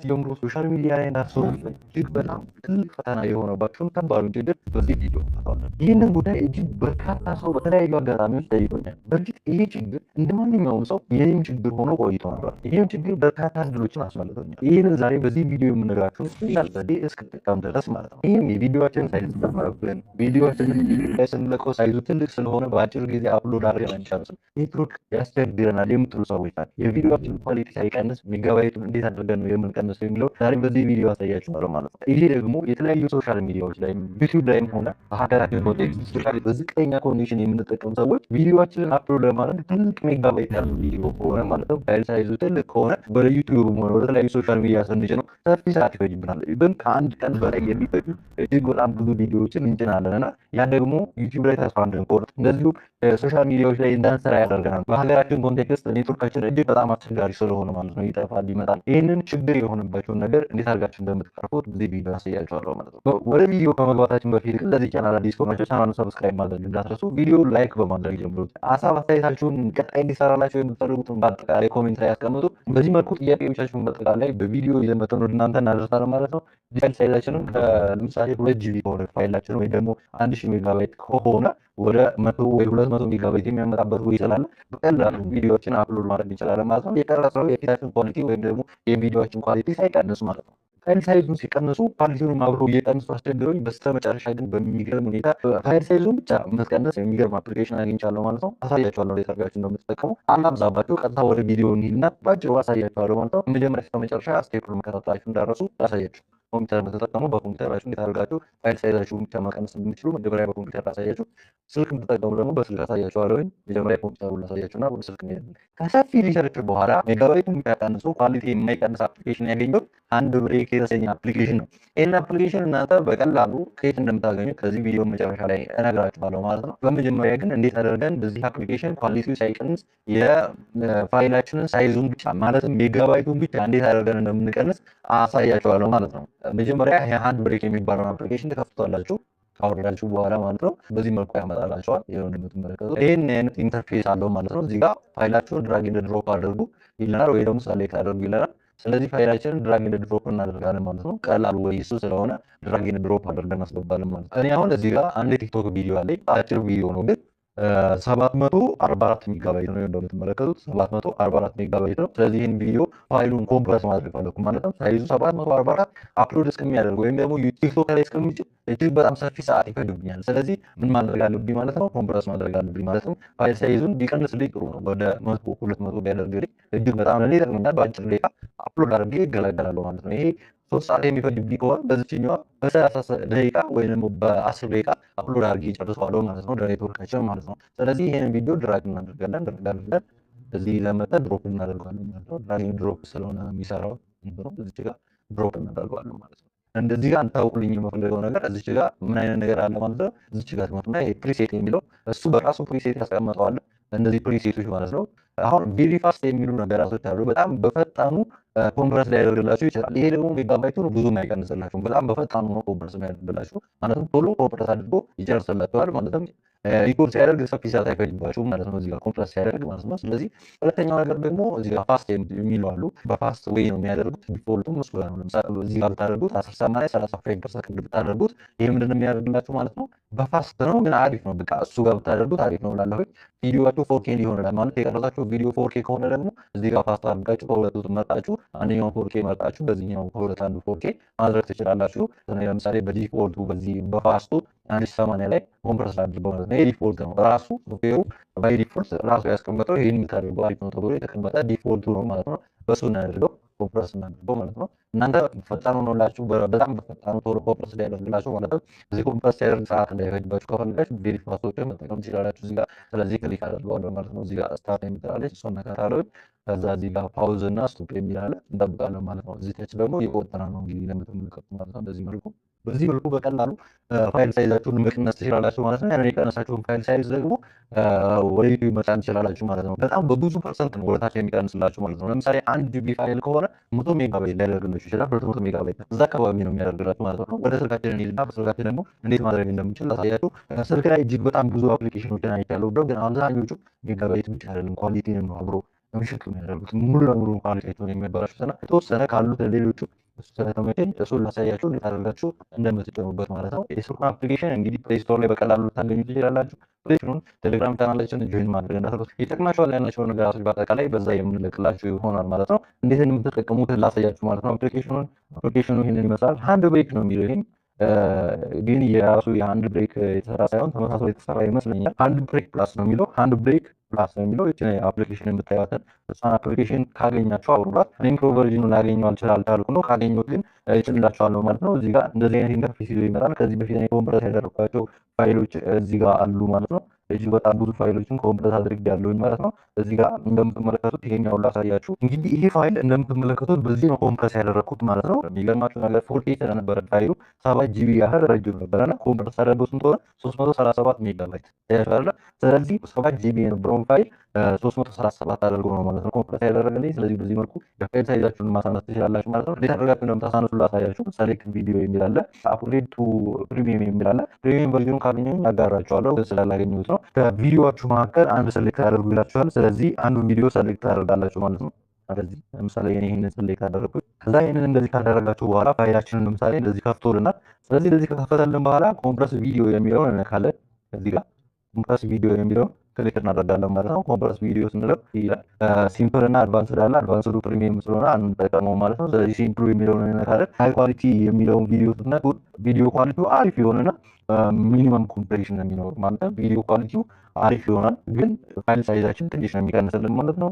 ጀምሮ social media ላይ እንዳትሰሩ እጅግ በጣም ትልቅ ፈተና የሆነባቸውን ከባዱን ችግር በዚህ ቪዲዮ እንፈታዋለን። ይህንን ጉዳይ እጅግ በርካታ ሰው በተለያዩ አጋጣሚዎች ጠይቆኛል። በእርግጥ ይሄ ችግር እንደ ማንኛውም ሰው የኔም ችግር ሆኖ ቆይቶ ነበር። ይህም ችግር በርካታ እድሎችን አስመልጦኛል። ይህንን ዛሬ በዚህ ቪዲዮ የምነግራችሁን special ዘዴ እስክጠቀም ድረስ ማለት ነው። ይህም የቪዲዮችን size ጨመረብን። ቪዲዮችንን ላይ ስንለቀው size ኡ ትልቅ ስለሆነ በአጭር ጊዜ upload አድርገን አንጨርስም፣ ኔትወርክ ያስቸግረናል የምትሉ ሰዎች ናቸው። የቪዲዮችን quality ሳይቀንስ ሜጋባይቱን እንዴት አድርገን ነው የምንቀንሰው የሚለው ዛሬ በዚህ ቪዲዮ አሳያችኋለሁ ማለት ነው። ይሄ ደግሞ የተለያዩ social media ዎች ላይ፣ ዩቲዩብ ላይም ሆነ በሀገራችን context specially በዝቅተኛ connection የምንጠቀም ሰዎች ቪዲዮችንን upload ለማድረግ ትልቅ ሜጋባይት ያለው ቪዲዮ ከሆነ ማለት ነው፣ file size ኡ ትልቅ ከሆነ ወደ ዩቲዩብም ሆነ ወደ ተለያዩ social media ስንጭነው ሰፊ ሰዓት ይፈጅብናል። ግን ከአንድ ቀን በላይ የሚፈጁ እጅግ በጣም ብዙ ቪዲዮዎችን እንጭናለን እና ያ ደግሞ ዩቲዩብ ላይ ተስፋ እንድንቆርጥ እንደዚሁ social media ዎች ላይ እንዳንሰራ ያደርገናል። በሀገራችን context ኔትወርካችን እጅግ በጣም አስቸጋሪ ስለሆነ ማለት ነው፣ ይጠፋል፣ ይመጣል። ይህንን ችግር የሆነባቸውን ነገር እንዴት አድርጋችሁ እንደምትቀርፉት በዚህ ቪዲዮ አሳያችኋለሁ ማለት ነው። ወደ ቪዲዮ ከመግባታችን በፊት ግን ለዚህ ቻናል አዲስ ከሆናችሁ ቻናሉን subscribe ማድረግ እንዳትረሱ፣ ቪዲዮ like በማድረግ ጀምሩት። ሀሳብ አስተያየታችሁን፣ ቀጣይ እንዲሰራላችሁ የምትፈልጉትን በአጠቃላይ comment ላይ ያስቀምጡ። በዚህ መልኩ ጥያቄዎቻችሁን በአጠቃላይ በቪዲዮ ይዘን መጥተን ወደ እናንተ እናደርሳለን ማለት ነው። file size ኣችንን ለምሳሌ 2 GB ከሆነ ፋይላችን ወይ ደግሞ 1000 ሜጋባይት ከሆነ ወደ 100 ወይ 200 ሜጋባይት የሚያመጣበት ወይ ስላለ በቀላሉ ቪዲዮዎችን upload ማድረግ እንችላለን ማለት ነው። የቀረጽነው የፊታችን quality ወይም ደግሞ የቪዲዮዎችን quality ሳይቀንስ ማለት ነው። file size ኡን ሲቀንሱ quality ውን አብሮ እየቀንሱ አስቸግረውኝ በስተመጨረሻ ግን በሚገርም ሁኔታ file size ኡን ብቻ መቀነስ የሚገርም application አግኝቻለሁ ማለት ነው። አሳያችኋለሁ እንዴት አድርጋችሁ እንደምትጠቀሙ። አላብዛባችሁ፣ ቀጥታ ወደ ቪዲዮ እንሂድና ባጭሩ አሳያችኋለሁ ማለት ነው። መጀመሪያ እስከ መጨረሻ step ኡን መከታተላችሁ እንዳትረሱ ላሳያችሁ። ኮምፒውተር የምትጠቀሙ በኮምፒውተራችሁ እንዴት አድርጋችሁ file size ኣችሁን ብቻ መቀነስ እንደምትችሉ መጀመሪያ በኮምፒውተር ላሳያችሁ። ስልክ የምትጠቀሙ ደግሞ በስልክ አሳያችኋለሁ። መጀመሪያ ኮምፒውተሩን ላሳያችሁና ወደ ስልክ እንሄዳለን። ከሰፊ research በኋላ ሜጋባይቱን የሚቀንሱ quality የማይቀንስ application ያገኘሁት HandBrake የተሰኘ application ነው። ይህን application እናንተ በቀላሉ ከየት እንደምታገኙ ከዚህ ቪዲዮ መጨረሻ ላይ እነግራችኋለሁ ማለት ነው። በመጀመሪያ ግን እንዴት አድርገን በዚህ application quality ው ሳይቀንስ የፋይላችንን size ኡን ብቻ ማለትም ሜጋባይቱን ብቻ እንዴት አድርገን እንደምንቀንስ አሳያችኋለሁ ማለት ነው። መጀመሪያ HandBrake የሚባለውን application ትከፍቷላችሁ ካወረዳችሁ በኋላ ማለት ነው። በዚህ መልኩ ያመጣላችኋል። ይኸው እንደምትመለከቱት ይህን አይነት interface አለው ማለት ነው። እዚህ ጋር ፋይላችሁን drag and drop አድርጉ ይለናል፣ ወይ ደግሞ select አድርጉ ይለናል። ስለዚህ ፋይላችንን drag and drop እናደርጋለን ማለት ነው። ቀላሉ ወይ እሱ ስለሆነ drag and drop አድርገን እናስገባለን ማለት ነው። እኔ አሁን እዚህ ጋር አንድ የቲክቶክ ቪዲዮ አለኝ። አጭር ቪዲዮ ነው ግን 744 ሜጋባይት ነው። እንደምትመለከቱት 744 ሜጋባይት ነው። ስለዚህ ይህን ቪዲዮ ፋይሉን compress ማድረግ ፈለኩ ማለት ነው። size ኡ 744 upload እስከሚያደርግ ወይም ደግሞ ቲክቶክ ላይ እስከሚጭን እጅግ በጣም ሰፊ ሰዓት ይፈጅብኛል። ስለዚህ ምን ማድረግ አለብኝ ማለት ነው? compress ማድረግ አለብኝ ማለት ነው። file size ኡን ቢቀንስልኝ ጥሩ ነው። ወደ 100 200 ቢያደርግልኝ እጅግ በጣም ለእኔ ይጠቅመኛል። በአጭር ደቂቃ upload አድርጌ እገላገላለሁ ማለት ነው። ይሄ 3 ሰዓት የሚፈጅብኝ ከሆነ በዚችኛዋ በ30 ደቂቃ ወይም ደግሞ በ10 ደቂቃ upload አድርጌ ጨርሰዋለሁ ማለት ነው፣ ለኔትወርካችን ማለት ነው። ስለዚህ ይህንን ቪዲዮ drag እናደርጋለን። Drag አድርገን እዚህ ለመጠን drop እናደርገዋለን ማለት ነው። Drag drop ስለሆነ የሚሰራው እዚች ጋር drop እናደርገዋለን ማለት ነው። እንደዚህ ጋር እንታውቁልኝ የምፈልገው ነገር እዚች ጋር ምን አይነት ነገር አለ ማለት ነው። እዚች ጋር ትመጡና ይሄ preset የሚለው እሱ በራሱ preset ያስቀምጠዋል። እነዚህ preset ኦች ማለት ነው። አሁን very fast የሚሉ ነገራቶች አሉ። በጣም በፈጣኑ compress ሊያደርግላችሁ ይችላል። ይሄ ደግሞ ሜጋባይቱን ብዙም አይቀንስላችሁም። በጣም በፈጣኑ ነው compress የሚያደርግላችሁ፣ ማለትም ቶሎ compress አድርጎ ይጨርስላችኋል። ማለትም record ሲያደርግ ሰፊ ሰዓት አይፈጅባችሁም ማለት ነው፣ እዚህ ጋር compress ሲያደርግ ማለት ነው። ስለዚህ ሁለተኛው ነገር ደግሞ እዚህ ጋር fast የሚሉ አሉ። በ fast way ነው የሚያደርጉት። Default ኡም እሱ ጋር ነው። ለምሳሌ እዚህ ጋር ብታደርጉት 1080 30 frame per second ብታደርጉት ይሄ ምንድን ነው የሚያደርግላችሁ ማለት ነው። በ fast ነው ግን አሪፍ ነው። በቃ እሱ ጋር ብታደርጉት አሪፍ ነው እላለሁ። ቪዲዮአችሁ 4K ሊሆንላል ማለት የቀረጻችሁ ቪዲዮ 4K ከሆነ ደግሞ እዚህ ጋር fast አድርጋችሁ ከሁለቱ መርጣችሁ አንደኛውን 4K መርጣችሁ በዚህኛው ከሁለት አንዱ 4K ማድረግ ትችላላችሁ። ለምሳሌ በ default ኡ በዚህ በ fast ኡ 1080 ላይ compress አድርገው ማለት ነው። ይሄ default ነው፣ ራሱ ሶፍትዌሩ by default ራሱ ያስቀመጠው ይሄን የምታደርገው አሪፍ ነው ተብሎ የተቀመጠ default ኡ ነው ማለት ነው። በሱ እናደርገው compress እናደርገው ማለት ነው። እናንተ ፈጣኑ ሆኖላችሁ በጣም በፈጣኑ ቶሎ compress ሊያደርግላችሁ ማለት ነው። እዚህ compress ሲያደርግ ሰዓት እንዳይፈጅባችሁ ከፈለጋችሁ very fast ኦችን መጠቀም ትችላላችሁ እዚህ ጋር። ስለዚህ click አደርገዋለሁ ማለት ነው። እዚህ ጋር start የምትላለች እሷን ነካታለሁ። ከዛ እዚህ ጋር pause እና stop የሚል አለ፣ እንጠብቃለን ማለት ነው። እዚህ ታች ደግሞ እየቆጠረ ነው እንግዲህ ለምትመለከቱት ማለት ነው። በዚህ መልኩ በዚህ መልኩ በቀላሉ file size ኣችሁን መቀነስ ትችላላችሁ ማለት ነው። ያንን የቀነሳችሁን file size ደግሞ ወደ ዩቲዩብ መጫን ትችላላችሁ ማለት ነው። በጣም በብዙ percent ነው ወደታች የሚቀንስላችሁ ማለት ነው። ለምሳሌ 1 GB ፋይል ከሆነ 100 ሜጋባይት ሊያደርግላችሁ ይችላል። 200 ሜጋባይት እዛ አካባቢ ነው የሚያደርግላችሁ ማለት ነው። ወደ ስልካችን እንሂድና በስልካችን ደግሞ እንዴት ማድረግ እንደምንችል ላሳያችሁ። ስልክ ላይ እጅግ በጣም ብዙ application ኦችን አይቻለሁ፣ ግን አብዛኞቹ ሜጋባይት ብቻ አይደለም quality ነው አብሮ ምሽት የሚያደርጉት ሙሉ ለሙሉ quality ያቸውን የሚያበላሹት እና የተወሰነ ካሉት ሌሎቹ እሱ ስለተመቸኝ እሱን ላሳያችሁ እንዴት አድርጋችሁ እንደምትጭኑበት ማለት ነው። የስልኩን application እንግዲህ Play Store ላይ በቀላሉ ልታገኙ ትችላላችሁ። ፕሌይስቶሩን ቴሌግራም ቻናላችን join ማድረግ እንዳትረሱ። ይጠቅማችኋል ያልናቸውን ነገራቶች በአጠቃላይ በዛ የምንለቅላችሁ ይሆናል ማለት ነው። እንዴት እንደምትጠቀሙት ላሳያችሁ ማለት ነው። application ኑ ይህንን ይመስላል። HandBrake ነው የሚለው፣ ይሄም ግን የራሱ የ HandBrake የተሰራ ሳይሆን ተመሳስሎ የተሰራ ይመስለኛል። HandBrake Plus ነው የሚለው፣ HandBrake Plus ነው የሚለው። ይህችን application የምታዩትን እሷን application ካገኛችሁ አውርዷት። እኔም pro version ኑን ላገኘው አልቻልኩ ነው። ካገኘሁት ግን እጭንላችኋለሁ ማለት ነው። እዚህ ጋር እንደዚህ አይነት interface ይዞ ይመጣል። ከዚህ በፊት እኔ compress ያደረኳቸው ፋይሎች እዚህ ጋር አሉ ማለት ነው። እጅግ በጣም ብዙ ፋይሎችን compress አድርጌያለሁኝ ማለት ነው። እዚህ ጋር እንደምትመለከቱት ይሄኛውን ላሳያችሁ። እንግዲህ ይሄ ፋይል እንደምትመለከቱት በዚህ ነው compress ያደረኩት ማለት ነው። የሚገርማችሁ ነገር 4K ስለነበረ ፋይሉ 7 GB ያህል ረጅም ነበረና compress አደረገው ስንት ሆነ? 337 ሜጋባይት ያሻለ። ስለዚህ 7 GB የነበረውን ፋይል 337 አድርጎ ነው ማለት ነው compress ያደረገልኝ። ስለዚህ በዚህ መልኩ የ file size ኣችሁን ማሳነስ ትችላላችሁ ማለት ነው። እንዴት አድርጋችሁ እንደምታሳነሱ ላሳያችሁ። Select video የሚል አለ፣ upgrade to premium የሚል አለ። Premium version ኑን ካገኘሁኝ አጋራችኋለሁ፣ ስላላገኘሁት ነው። ከቪዲዮዎቹ መካከል አንድ select አድርጉ ይላችኋል። ስለዚህ አንዱን ቪዲዮ select ታደርጋላችሁ ማለት ነው። ስለዚህ ለምሳሌ እኔ ይህንን select አደረግኩት። ከዛ ይህንን እንደዚህ ካደረጋችሁ በኋላ ፋይላችንን ለምሳሌ እንደዚህ ከፍቶልናል። ስለዚህ እንደዚህ ከከፈተልን በኋላ compress video የሚለውን እነካለን። እዚህ ጋር compress video የሚለውን click እናደርጋለን ማለት ነው። Compress video ስንለው ይላል simple እና advanced አለ። Advanced ኡ premium ስለሆነ አንጠቀመው ማለት ነው። ስለዚህ simple ኡ የሚለውን እንነካለን። High quality የሚለውን ቪዲዮ ስትነኩት video quality ው አሪፍ ይሆንና minimum compression ነው የሚኖር ማለት ነው። Video quality ው አሪፍ ይሆናል፣ ግን file size ኣችን ትንሽ ነው የሚቀንስልን ማለት ነው።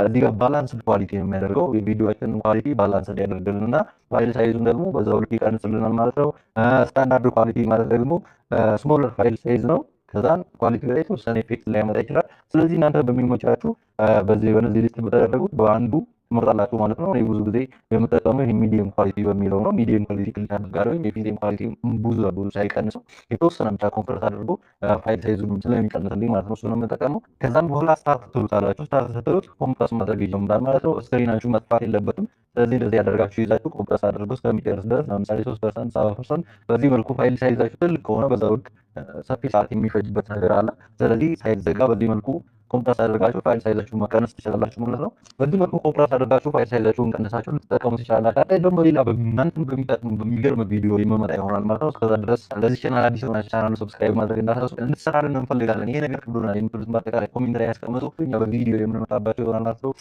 እዚህ ጋር balanced quality ነው የሚያደርገው፣ የቪዲዮአችንን quality balanced ያደርግልን እና file size ኡን ደግሞ በዛው ልክ ይቀንስልናል ማለት ነው። Standard quality ማለት ደግሞ smaller file size ነው። ከዛን quality ላይ የተወሰነ effect ሊያመጣ ይችላል። ስለዚህ እናንተ በሚመቻችሁ በዚህ በነዚህ list በተደረጉት በአንዱ ትመርጣላችሁ ማለት ነው። እኔ ብዙ ጊዜ የምጠቀመው ይሄ medium quality በሚለው ነው። Medium quality click አድርጋለሁ። የ medium quality ብዙ ብዙ ሳይቀንሰው የተወሰነ ብቻ compress አድርጎ file size ኡን ስለሚቀንስልኝ ማለት ነው። እሱ ነው የምጠቀመው። ከዛም በኋላ start ትሉታላችሁ። Start ስትሉት compress ማድረግ ይጀምራል ማለት ነው። Screen ኣችሁ መጥፋት የለበትም። ስለዚህ እንደዚህ ያደርጋችሁ ይዛችሁ compress አድርጎ እስከሚጨርስ ድረስ ለምሳሌ 3%፣ 7%፣ በዚህ መልኩ file size ኣችሁ ትልቅ ከሆነ በዛው ልክ ሰፊ ሰዓት የሚፈጅበት ነገር አለ። ስለዚህ ሳይዘጋ በዚህ መልኩ compress አድርጋችሁ file size ኣችሁን መቀነስ ትችላላችሁ ማለት ነው። በዚህ መልኩ compress አድርጋችሁ file size ኣችሁን ቀንሳችሁ ልትጠቀሙ ትችላላችሁ። ቀጣይ ደግሞ ሌላ በእናንተን በሚጠቅም በሚገርም ቪዲዮ የመመጣ ይሆናል ማለት ነው። እስከዛ ድረስ ለዚህ ቻናል አዲስ የሆናችሁ ቻናሉ subscribe ማድረግ እንዳትረሱ። እንድትሰራልን እንፈልጋለን፣ ይሄ ነገር ብሎናል የምትሉትን በአጠቃላይ comment ላይ ያስቀምጡ። እኛ በቪዲዮ የምንመጣባቸው ይሆናል ማለት ነው።